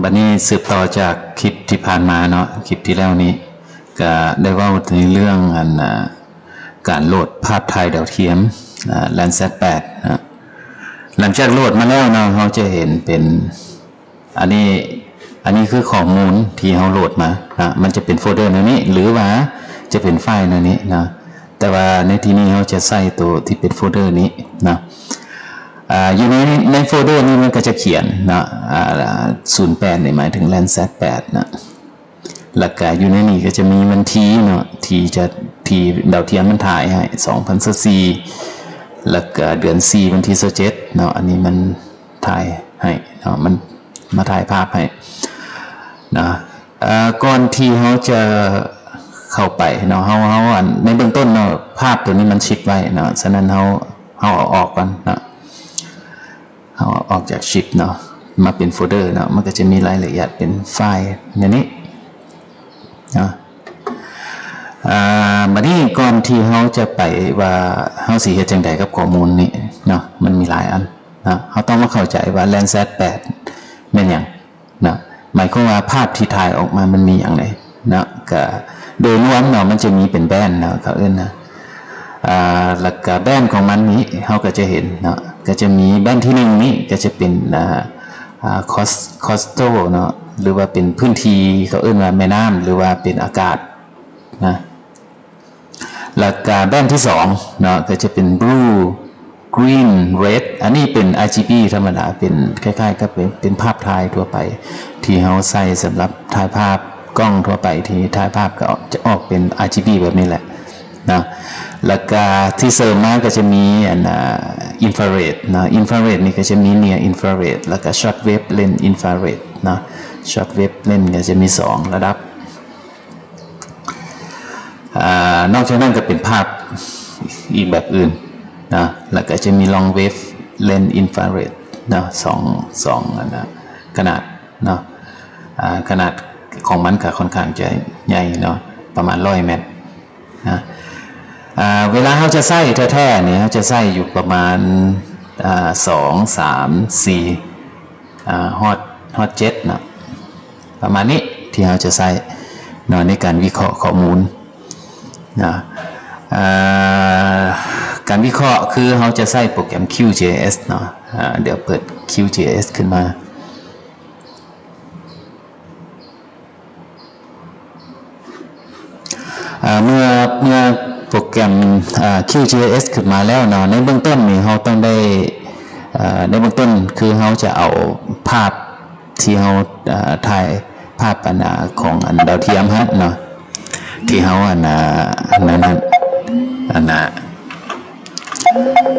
ບັດນີ້ສືບຕໍ່ຈາກຄລິບທີ່ຜ່ານມາເນາະ, ຄລິບທີ່ແລ້ວນີ້ກະໄດ້ເວົ້າໃນເລື່ອງອັນ ອາ ການໂຫຼດພາບຖ່າຍດາວທຽມ ອາ ແລນແຊັດແປດນະ. ຫຼັງຈາກໂຫຼດມາແລ້ວເນາະ, ເຮົາຈະເຫັນເປັນ ອັນນີ້ ອັນນີ້ຄືຂໍ້ມູນທີ່ເຮົາໂຫຼດມານະ, ມັນຈະເປັນໂຟນເດີແນວນີ້ ຫຼືວ່າຈະເປັນໄຟລ໌ແນວນີ້ນະ. ແຕ່ວ່າໃນທີ່ນີ້ເຮົາຈະໃຊ້ໂຕທີ່ເປັນໂຟນເດີນີ້ນະ. ອາ ຢູ່ໃນ ໃນໂຟນເດີນີ້ມັນກໍຈະຂຽນເນາະ ອາ ສູນແປດນີ້ໝາຍເຖິງແລນແຊັດແປດນະ. ແລ້ວກະຢູ່ໃນນີ້ກໍຈະມີວັນທີເນາະ ທີ່ຈະ ທີ່ດາວທຽມມັນຖ່າຍໃຫ້ ສອງພັນຊາວສີ່ ແລ້ວກະເດືອນສີ່ວັນທີຊາວເຈັດເນາະ, ອັນນີ້ມັນຖ່າຍໃຫ້ເນາະ ມັນມາຖ່າຍພາບໃຫ້ເນາະ. ເອີ ກ່ອນທີ່ເຮົາຈະເຂົ້າໄປເນາະ ເຮົາ ເຮົາ ອັນ ໃນເບື້ອງຕົ້ນເນາະ ພາບໂຕນີ້ມັນຊິບໄວ້ເນາະ, ສະນັ້ນເຮົາ ເຮົາເອົາອອກກ່ອນເນາະ. ເຮົາເອົາອອກຈາກຊິບເນາະ ມາເປັນໂຟນເດີເນາະ, ມັນກໍຈະມີລາຍລະອຽດເປັນໄຟລ໌ແນວນີ້ເນາະ. ອາ ບັດນີ້ກ່ອນທີ່ເຮົາຈະໄປວ່າເຮົາຊິເຮັດຈັ່ງໃດກັບຂໍ້ມູນນີ້ເນາະ, ມັນມີຫຼາຍອັນເນາະ. ເຮົາຕ້ອງມາເຂົ້າໃຈວ່າແລນແຊັດແປດແມ່ນຫຍັງ ນະ ໝາຍຄວາມວ່າພາບທີ່ຖ່າຍອອກມາມັນມີຫຍັງແດ່ນະ. ກະໂດຍລວມເນາະ ມັນຈະມີເປັນແບນເນາະ ເຂົາເອີ້ນນະ. ອາ ແລ້ວກະແບນຂອງມັນນີ້ເຮົາກໍຈະເຫັນເນາະ ກໍຈະມີແບນທີໜຶ່ງນີ້ກໍຈະເປັນ ອາ ອາ ຄອສ ຄອສໂຕເນາະ ຫຼືວ່າເປັນພື້ນທີ່ ເຂົາເອີ້ນວ່າແມ່ນ້ຳ ຫຼືວ່າເປັນອາກາດນະ. ແລ້ວກະແບນທີສອງເນາະ ກໍຈະເປັນບລູ ກຣີນ ເຣດ ອັນນີ້ເປັນອາຣ໌ຈີບີທຳມະດາ ເປັນຄ້າຍໆກັບເປັນ ເປັນພາບຖ່າຍທົ່ວໄປ ທີ່ເຮົາໃຊ້ສຳລັບຖ່າຍພາບ ກ້ອງທົ່ວໄປທີ່ຖ່າຍພາບກໍອອກ ຈະອອກເປັນອາຣ໌ຈີບີແບບນີ້ແຫຼະເນາະ. ແລ້ວກະທີ່ເສີມມາກໍຈະມີອັນ ອາ ອິນຟາເຣດເນາະ, ອິນຟາເຣດນີ້ກໍຈະມີເນຍອິນຟາເຣດ ແລ້ວກະຊັອດເວບເລນອິນຟາເຣດເນາະ, ຊັອດເວບເລນກໍຈະມີສອງລະດັບ. ອາ ນອກຈາກນັ້ນກໍເປັນພາບອີກແບບອື່ນນະ, ແລ້ວກໍຈະມີລອງເວບເລນອິນຟາເຣດເນາະ, ສອງ ສອງອັນນະ ຂະໜາດເນາະ. ອາ ຂະໜາດຂອງມັນກໍຄ່ອນຂ້າງຈະໃຫຍ່ເນາະ, ປະມານຮ້ອຍແມັດນະ. ອາ ເວລາເຮົາຈະໃຊ້ແທ້ໆນີ້ ເຮົາຈະໃຊ້ຢູ່ປະມານ ອາ ສອງ ສາມ ສີ່ ອາ ຮອດ ຮອດເຈັດເນາະ ປະມານນີ້ທີ່ເຮົາຈະໃຊ້ເນາະ ໃນການວິເຄາະຂໍ້ມູນເນາະ. ອາ ການວິເຄາະຄືເຮົາຈະໃຊ້ໂປຣແກຣມຄິວເຈເອສເນາະ. ອາ ດຽວເປີດຄິວເຈເອສຂຶ້ນມາ. ອາ ເມື່ອ ເມື່ອໂປຣແກຣມ ອາ ຄິວເຈເອສ ຂຶ້ນມາແລ້ວເນາະ, ໃນເບື້ອງຕົ້ນນີ້ເຮົາຕ້ອງໄດ້ ອາ ໃນເບື້ອງຕົ້ນຄືເຮົາຈະເອົາພາບທີ່ເຮົາ ອາ ຖ່າຍພາບອັນ ອາ ຂອງອັນດາວທຽມຫັ້ນເນາະ ທີ່ເຮົາອັນ ອາ ອັນນັ້ນຫັ້ນ ອັນ ອາ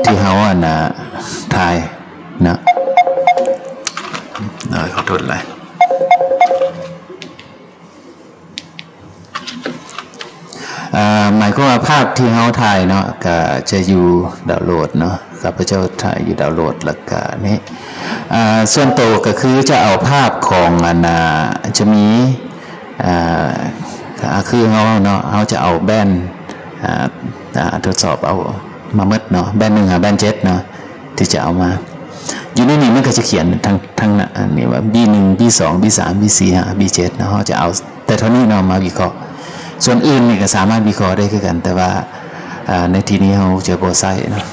ທີ່ເຮົາອັນ ອາ ຖ່າຍເນາະ. ເອີ ຂໍໂທດຫຼາຍ. ອາ ໝາຍຄວາມວ່າພາບທີ່ເຮົາຖ່າຍເນາະ ກະຈະຢູ່ດາວໂຫຼດເນາະ, ຂ້າພະເຈົ້າຖ່າຍຢູ່ດາວໂຫຼດ ແລ້ວກະນີ້ ອາ ສ່ວນໂຕກໍຄືຈະເອົາພາບຂອງອັນ ອາ ຈະມີ ອາ ອາ ຄືເຮົາເນາະ ເຮົາຈະເອົາແບນ ອາ ອາ ທົດສອບເອົາມາໝົດເນາະ, ແບນໜຶ່ງຫາແບນເຈັດເນາະ ທີ່ຈະເອົາມາ. ຢູ່ໃນນີ້ມັນກໍຈະຂຽນທັງ ທັງ ອັນນີ້ວ່າ ບີໜຶ່ງ ບີສອງ ບີສາມ ບີສີ່ ຫາ ບີເຈັດເນາະ, ເຮົາຈະເອົາແຕ່ເທົ່ານີ້ເນາະມາວິເຄາະ. ສ່ວນອື່ນນີ້ກໍສາມາດວິເຄາະໄດ້ຄືກັນ ແຕ່ວ່າ ອາ ໃນທີ່ນີ້ເຮົາຈະບໍ່ໃຊ້ເນາະ,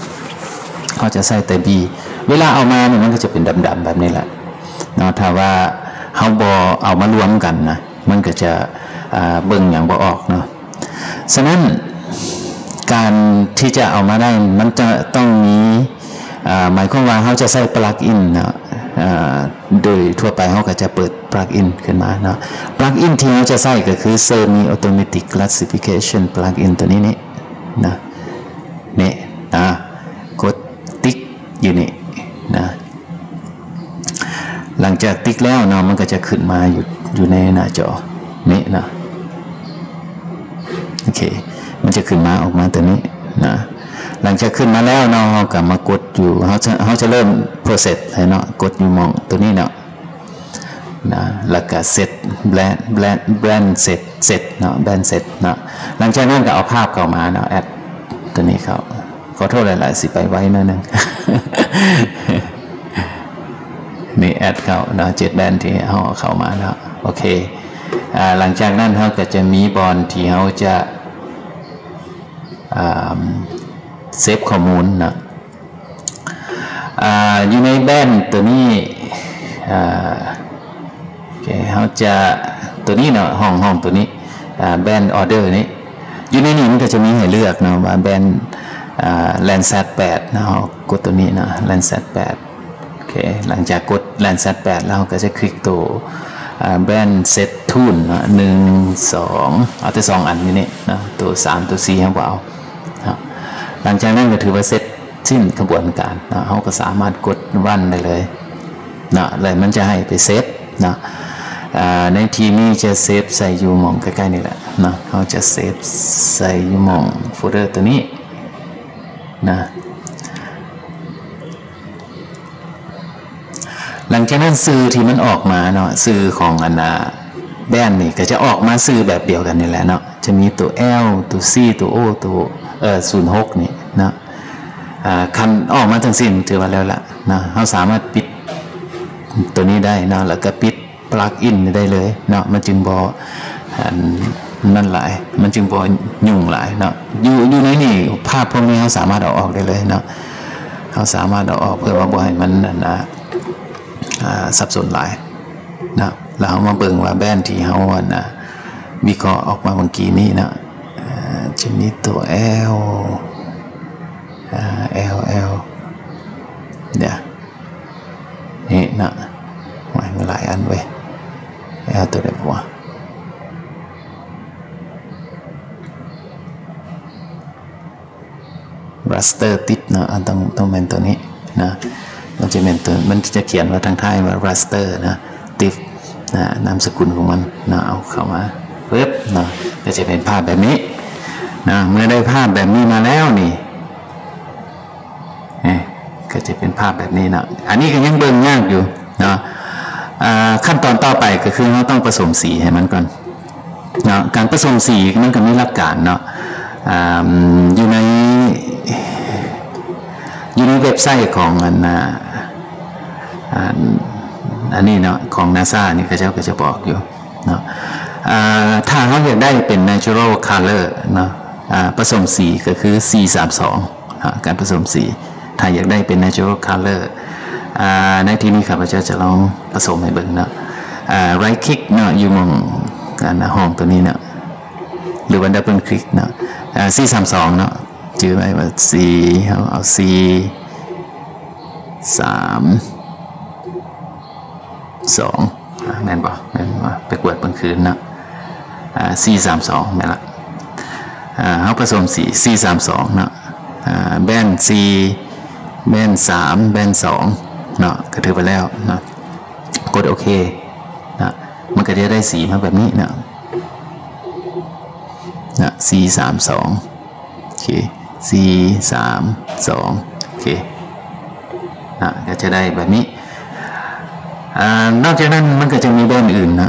ເຮົາຈະໃຊ້ແຕ່ບີ. ເວລາເອົາມານີ້ມັນກໍຈະເປັນດຳໆແບບນີ້ແຫຼະເນາະ, ຖ້າວ່າເຮົາບໍ່ເອົາມາລວມກັນນະ ມັນກໍຈະ ອາ ເບິ່ງຫຍັງບໍ່ອອກເນາະ. ສະນັ້ນ ການທີ່ຈະເອົາມາໄດ້ ມັນຈະຕ້ອງມີ ອາ ໝາຍຄວາມວ່າເຮົາຈະໃຊ້ປລັກອິນເນາະ, ອາ ໂດຍທົ່ວໄປເຮົາກໍຈະເປີດປລັກອິນຂຶ້ນມາເນາະ. ປລັກອິນທີ່ເຮົາຈະໃຊ້ກໍຄື Semi Automatic Classification ປລັກອິນຕົວນີ້ນີ້ນະ, ນີ້ນະ, ກົດຕິກຢູ່ນີ້ນະ. ຫຼັງຈາກຕິກແລ້ວເນາະ ມັນກໍຈະຂຶ້ນມາຢູ່ ຢູ່ໃນໜ້າຈໍນີ້ເນາະ. ໂອເຄ ມັນຈະຂຶ້ນມາ ອອກມາຕົວນີ້ນະ. ຫຼັງຈາກຂຶ້ນມາແລ້ວເນາະ ເຮົາກໍມາກົດຢູ່ ເຮົາຈະ ເຮົາຈະເລີ່ມ process ໃຫ້ເນາະ, ກົດຢູ່ໝ່ອງຕົວນີ້ເນາະ ນະ ແລ້ວກໍ set brand brand brand set set ເນາະ brand set ເນາະ. ຫຼັງຈາກນັ້ນກໍເອົາພາບເຂົ້າມາເນາະ add ຕົວນີ້ເຂົ້າ. ຂໍໂທດຫຼາຍໆ ຊິໄປໄວໜ້ອຍໜຶ່ງ. ມີແອັດເຂົ້າເນາະ ເຈັດແບນທີ່ເຮົາເອົາເຂົ້າມາເນາະ. ໂອເຄ ອາ ຫຼັງຈາກນັ້ນເຮົາກໍຈະມີບ່ອນທີ່ເຮົາຈະ ອາ ເຊບຂໍ້ມູນເນາະ. ອາ ຢູ່ໃນແບນຕົວນີ້ ອາ ໂອເຄ ເຮົາຈະ ຕົວນີ້ເນາະ ຫ້ອງ ຫ້ອງຕົວນີ້ ອາ ແບນອໍເດີນີ້ ຢູ່ໃນນີ້ມັນກໍຈະມີໃຫ້ເລືອກເນາະ ວ່າແບນ ອາ ແລນແຊັດແປດເນາະ. ເຮົາກົດຕົວນີ້ເນາະ ແລນແຊັດແປດ ໂອເຄ ຫຼັງຈາກກົດແລນແຊັດແປດແລ້ວ ເຮົາກໍຈະຄລິກໂຕ ອາ ແບນເຊັດທູນເນາະ ໜຶ່ງ ສອງ ເອົາແຕ່ສອງອັນຢູ່ນີ້ເນາະ ໂຕສາມ ໂຕສີ່ເຮົາບໍ່ເອົາເນາະ. ຫຼັງຈາກນັ້ນກໍຖືວ່າເສັດສິ້ນຂະບວນການເນາະ ເຮົາກໍສາມາດກົດຣັນໄດ້ເລີຍເນາະ ແລ້ວມັນຈະໃຫ້ໄປເຊບເນາະ. ອາ ໃນທີ່ນີ້ຈະເຊບໃສ່ຢູ່ໝ່ອງໃກ້ໆນີ້ແຫຼະເນາະ ເຮົາຈະເຊບໃສ່ຢູ່ໝ່ອງໂຟນເດີຕົວນີ້ ນະ. ຫຼັງຈາກນັ້ນຊື່ທີ່ມັນອອກມາເນາະ ຊື່ຂອງອັນນ່າແບນນີ້ກໍຈະອອກມາຊື່ແບບດຽວກັນນີ້ແຫຼະເນາະ ຈະມີຕົວແອລ ຕົວຊີ ຕົວໂອ ຕົວ ເອີ ສູນຫົກນີ້ເນາະ. ອາ ຄັນອອກມາຈັ່ງຊີ້ຖືວ່າແລ້ວລະເນາະ ເຮົາສາມາດປິດຕົວນີ້ໄດ້ເນາະ ແລ້ວກໍປິດ ປລັກອິນໄດ້ເລີຍເນາະ ມັນຈຶ່ງບໍ່ ອັນນັ້ນຫຼາຍ ມັນຈຶ່ງບໍ່ຫຍຸ້ງຫຼາຍເນາະ. ຢູ່ ຢູ່ໃນນີ້ພາບພວກນີ້ເຮົາສາມາດເອົາອອກໄດ້ເລີຍເນາະ ເຮົາສາມາດເອົາອອກເພື່ອວ່າບໍ່ໃຫ້ມັນ ອັນນ່າ ອາ ສັບສົນຫຼາຍເນາະ. ແລ້ວເຮົາມາເບິ່ງວ່າແບນທີ່ເຮົາ ອັນນ່າ ວິເຄາະອອກມາເມື່ອກີ້ນີ້ເນາະ ອາ ຈະມີຕົວແອລ ອາ ແອລ ແອລ ດຽວ ນີ້ນະ ໂອ້ຍ ມັນຫຼາຍອັນເວີຍ ເອົາຕົວໃດບໍ່ວະ? ຣັດສະເຕີຕິດເນາະ ອາ ຕ້ອງ ຕ້ອງແມ່ນຕົວນີ້ນະ ມັນຈະແມ່ນຕົວ ມັນຈະຂຽນວ່າທາງທ້າຍວ່າຣັດສະເຕີນະ ຕິດນະ ນາມສະກຸນຂອງມັນນະ. ເອົາເຂົ້າມາປຶບເນາະ ກໍຈະເປັນພາບແບບນີ້ນະ. ເມື່ອໄດ້ພາບແບບນີ້ມາແລ້ວນີ້ ນີ້ ກໍຈະເປັນພາບແບບນີ້ເນາະ. ອັນນີ້ກໍຍັງເບິ່ງຍາກຢູ່ເນາະ. ອາ ຂັ້ນຕອນຕໍ່ໄປກໍຄືເຮົາຕ້ອງປະສົມສີໃຫ້ມັນກ່ອນເນາະ. ການປະສົມສີມັນກໍມີຫຼັກການເນາະ. ອາ ຢູ່ໃນ ຢູ່ໃນເວັບໄຊຂອງອັນ ອາ ອັນ ອັນນີ້ເນາະ ຂອງນາຊານີ້ ເຂົາເຈົ້າກໍຈະບອກຢູ່ ເນາະ. ອາ ຖ້າເຮົາຢາກໄດ້ເປັນ natural color ເນາະ ອາ ປະສົມສີກໍຄື ສີ່ສາມສອງ ເນາະ ການປະສົມສີ ຖ້າຢາກໄດ້ເປັນ natural color ອາ ໃນທີ່ນີ້ຂ້າພະເຈົ້າຈະລອງປະສົມໃຫ້ເບິ່ງເນາະ. ອາ right click ເນາະ ຢູ່ໝ່ອງ ອັນ ຫ້ອງຕົວນີ້ເນາະ ຫຼືວ່າ double click ເນາະ. ອາ ສີ່ສາມສອງ ເນາະ ຈື່ໄວ້ວ່າ ສີ່ ເຮົາເອົາ ສີ່ ສາມ ສອງ ອາ ແມ່ນບໍ່? ແມ່ນບໍ່? ໄປກວດເບິ່ງຄືນເນາະ. ອາ ສີ່ສາມສອງ ແມ່ນລະ. ອາ ເຮົາປະສົມສີ ສີ່ສາມສອງ ເນາະ. ອາ ແບນສີ່ ແບນສາມ ແບນສອງ ເນາະ ກໍຖືວ່າແລ້ວເນາະ. ກົດໂອເຄເນາະ ມັນກໍຈະໄດ້ສີມາແບບນີ້ເນາະ ນະ ສີ່ສາມສອງ ໂອເຄ ສີ່ສາມສອງ ໂອເຄ ນະ ກໍຈະໄດ້ແບບນີ້. ອາ ນອກຈາກນັ້ນມັນກໍຈະມີແບນອື່ນນະ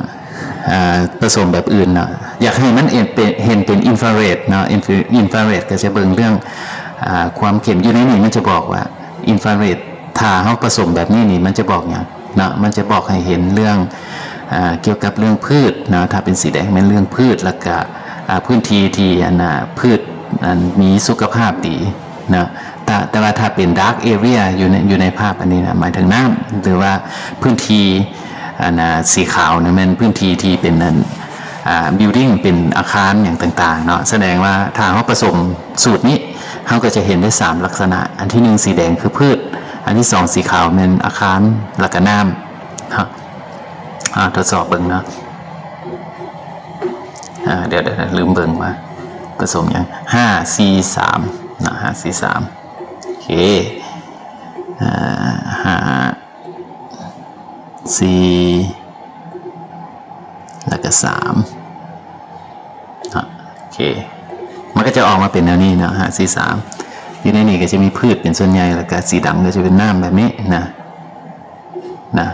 ອາ ປະສົມແບບອື່ນນະ ຢາກໃຫ້ມັນເຫັນເປັນ ເຫັນເປັນອິນຟາເຣດເນາະ ອິນຟາເຣດກໍຈະເບິ່ງເລື່ອງ ອາ ຄວາມເຂັ້ມ ຢູ່ໃນນີ້ມັນຈະບອກວ່າອິນຟາເຣດ ຖ້າເຮົາປະສົມແບບນີ້ນີ້ ມັນຈະບອກຫຍັງເນາະ? ມັນຈະບອກໃຫ້ເຫັນເລື່ອງ ອາ ກ່ຽວກັບເລື່ອງພືດເນາະ ຖ້າເປັນສີແດງແມ່ນເລື່ອງພືດ ແລ້ວກະ ອາ ພື້ນທີ່ທີ່ ອັນນ່າ ພືດ ອັນ ມີສຸຂະພາບດີເນາະ. ແຕ່ ແຕ່ວ່າຖ້າເປັນ dark area ຢູ່ໃນ ຢູ່ໃນພາບອັນນີ້ນະ ໝາຍເຖິງນ້ຳ ຫຼືວ່າພື້ນທີ່ ອັນນ່າ ສີຂາວນະ ແມ່ນພື້ນທີ່ທີ່ເປັນ ອັນ ອາ building ເປັນອາຄານຫຍັງຕ່າງໆເນາະ. ສະແດງວ່າຖ້າເຮົາປະສົມສູດນີ້ ເຮົາກໍຈະເຫັນໄດ້ສາມລັກສະນະ ອັນທີໜຶ່ງສີແດງຄືພືດ ອັນທີສອງສີຂາວແມ່ນອາຄານ ແລ້ວກະນ້ຳເນາະ. ອາ ທົດສອບເບິ່ງເນາະ ອາ ດຽວ ດຽວ ດຽວ ລືມເບິ່ງວ່າປະສົມຫຍັງ ຫ້າ ສີ່ ສາມ ເນາະ ຫ້າ ສີ່ ສາມ ໂອເຄ ອາ ຫ້າ ສີ່ ແລ້ວກະ ສາມ ເນາະ ໂອເຄ ມັນກໍຈະອອກມາເປັນແນວນີ້ເນາະ ຫ້າ ສີ່ ສາມ. ຢູ່ໃນນີ້ກໍຈະມີພືດເປັນສ່ວນໃຫຍ່ ແລ້ວກະສີດຳກໍຈະເປັນນ້ຳແບບນີ້ນະ ນະ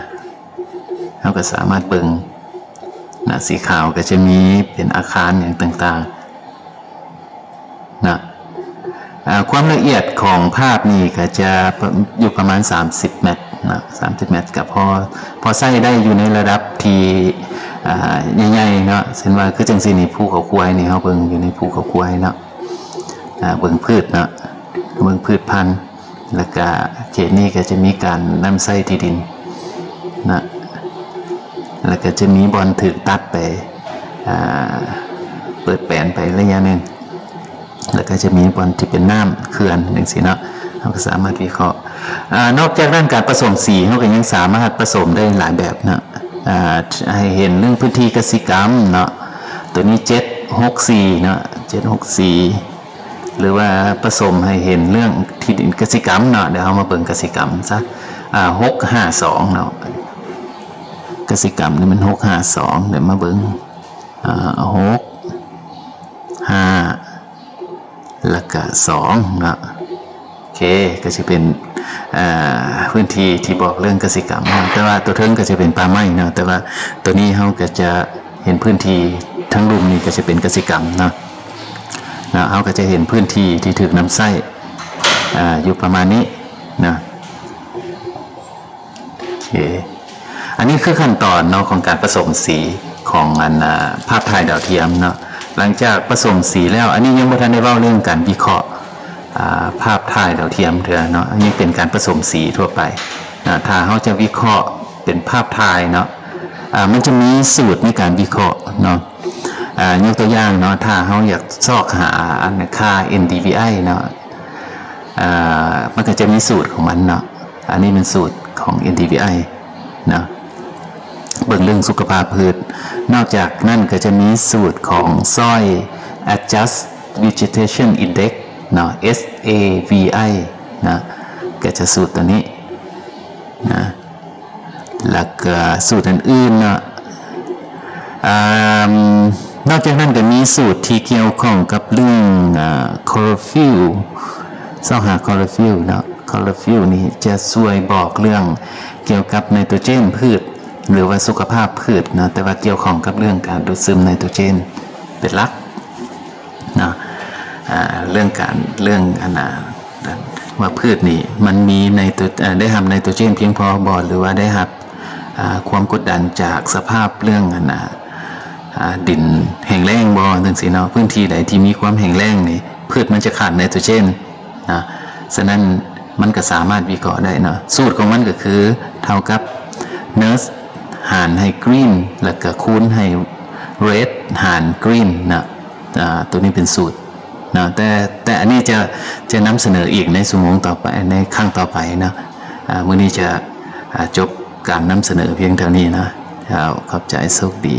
ເຮົາກໍສາມາດເບິ່ງນະ ສີຂາວກໍຈະມີເປັນອາຄານຫຍັງຕ່າງໆ ນະ ອາ ຄວາມລະອຽດຂອງພາບນີ້ກໍຈະປະ ຢູ່ປະມານສາມສິບແມັດ ນະ ສາມສິບແມັດກໍພໍ ພໍໃຊ້ໄດ້ຢູ່ໃນລະດັບທີ່ ອ່າ ໃຫຍ່ໆເນາະ ເຊັ່ນວ່າຄືຈັ່ງຊີ້ນີ້ ພູເຂົາຄວາຍນີ້ ເຮົາເບິ່ງຢູ່ໃນພູເຂົາຄວາຍເນາະ ອ່າ ເບິ່ງພືດເນາະ ເບິ່ງພືດພັນ ແລ້ວກະເຂດນີ້ກໍຈະມີການນຳໃຊ້ທີ່ດິນນະ ແລ້ວກໍຈະມີບ່ອນຖືກຕັດໄປ ອ່າ ເປີດແປນໄປໄລຍະໜຶ່ງ ແລ້ວກໍຈະມີບ່ອນທີ່ເປັນນ້ຳເຂື່ອນຈັ່ງຊີ້ເນາະ ເຮົາກໍສາມາດວິເຄາະ ອ່າ ນອກຈາກນັ້ນ ການປະສົມສີ ເຮົາກໍຍັງສາມາດປະສົມໄດ້ຫຼາຍແບບເນາະ ອ່າ ໃຫ້ເຫັນເລື່ອງພື້ນທີ່ກະສິກຳເນາະ ຕົວນີ້ເຈັດຫົກສີ່ເນາະ ເຈັດຫົກສີ່ ຫຼືວ່າປະສົມໃຫ້ເຫັນເລື່ອງທີ່ດິນກະສິກຳເນາະ ດຽວເຮົາມາເບິ່ງກະສິກຳຊະ ອ່າ ຫົກຫ້າສອງເນາະ ກະສິກຳນີ້ມັນຫົກຫ້າສອງ ດຽວມາເບິ່ງ ອ່າ ຫົກຫ້າ ແລ້ວກະສອງເນາະ ໂອເຄ ກໍຊິເປັນ ເອີ ພື້ນທີ່ທີ່ບອກເລື່ອງກະສິກຳເນາະ ແຕ່ວ່າຕົວເທິງກໍຈະເປັນປ່າໄມ້ເນາະ ແຕ່ວ່າຕົວນີ້ເຮົາກໍຈະເຫັນພື້ນທີ່ທາງລຸ່ມນີ້ກໍຈະເປັນກະສິກຳເນາະ ເນາະ ເຮົາກໍຈະເຫັນພື້ນທີ່ທີ່ຖືກນຳໃຊ້ ອ່າ ຢູ່ປະມານນີ້ເນາະ ໂອເຄ ອັນນີ້ຄືຂັ້ນຕອນເນາະ ຂອງການປະສົມສີຂອງອັນ ອ່າ ພາບຖ່າຍດາວທຽມເນາະ ຫຼັງຈາກປະສົມສີແລ້ວ ອັນນີ້ຍັງບໍ່ທັນໄດ້ເວົ້າເລື່ອງການວິເຄາະ ອ່າ ພາບຖ່າຍດາວທຽມເທື່ອເນາະ ອັນນີ້ເປັນການປະສົມສີທົ່ວໄປນະ ຖ້າເຮົາຈະວິເຄາະເປັນພາບຖ່າຍເນາະ ອ່າ ມັນຈະມີສູດໃນການວິເຄາະເນາະ ອ່າ ຍົກຕົວຢ່າງເນາະ ຖ້າເຮົາຢາກຊອກຫາອັນຄ່າ NDVI ເນາະ ອ່າ ມັນກໍຈະມີສູດຂອງມັນເນາະ ອັນນີ້ແມ່ນສູດຂອງ NDVI ເນາະ ເບິ່ງເລື່ອງສຸຂະພາບພືດ ນອກຈາກນັ້ນກໍຈະມີສູດຂອງ Soil Adjust Vegetation Index ເນາະ SAVI ເນາະ ກໍຈະສູດຕົວນີ້ນະ ແລ້ວກໍສູດອື່ນໆເນາະ ອ່າ ນອກຈາກນັ້ນກໍມີສູດທີ່ກ່ຽວຂ້ອງກັບເລື່ອງ ອ່າ Chlorophyll ຊອກຫາ Chlorophyll ເນາະ Chlorophyll ນີ້ຈະຊ່ວຍບອກເລື່ອງກ່ຽວກັບໄນໂຕຣເຈນພືດ ຫຼືວ່າສຸຂະພາບພືດເນາະ ແຕ່ວ່າກ່ຽວຂ້ອງກັບເລື່ອງການດູດຊຶມໄນໂຕຣເຈນເປັນຫຼັກເນາະ ອ່າ ເລື່ອງການ ເລື່ອງອັນນ່າ ວ່າພືດນີ້ມັນມີໄນໂຕຣ ເອີ ໄດ້ຮັບໄນໂຕຣເຈນພຽງພໍບໍ່ ຫຼືວ່າໄດ້ຮັບ ອ່າ ຄວາມກົດດັນຈາກສະພາບເລື່ອງອັນນ່າ ອ່າ ດິນແຫ້ງແລ້ງບໍ່ ຈັ່ງຊີ້ເນາະ ພື້ນທີ່ໃດທີ່ມີຄວາມແຫ້ງແລ້ງນີ້ ພືດມັນຈະຂາດໄນໂຕຣເຈນນະ ສະນັ້ນມັນກໍສາມາດວິເຄາະໄດ້ເນາະ ສູດຂອງມັນກໍຄືເທົ່າກັບ Nurse ຫານໃຫ້ Green ແລ້ວກໍຄູນໃຫ້ Red ຫານ Green ເນາະ ອ່າ ຕົວນີ້ເປັນສູດເນາະ ແຕ່ ແຕ່ອັນນີ້ຈະ ຈະນຳສະເໜີອີກໃນຊົ່ວໂມງຕໍ່ໄປ ໃນຄັ້ງຕໍ່ໄປເນາະ ອ່າ ມື້ນີ້ຈະ ອ່າ ຈົບການນຳສະເໜີພຽງເທົ່ານີ້ເນາະ ເຈົ້າ ຂອບໃຈ ໂຊກດີ.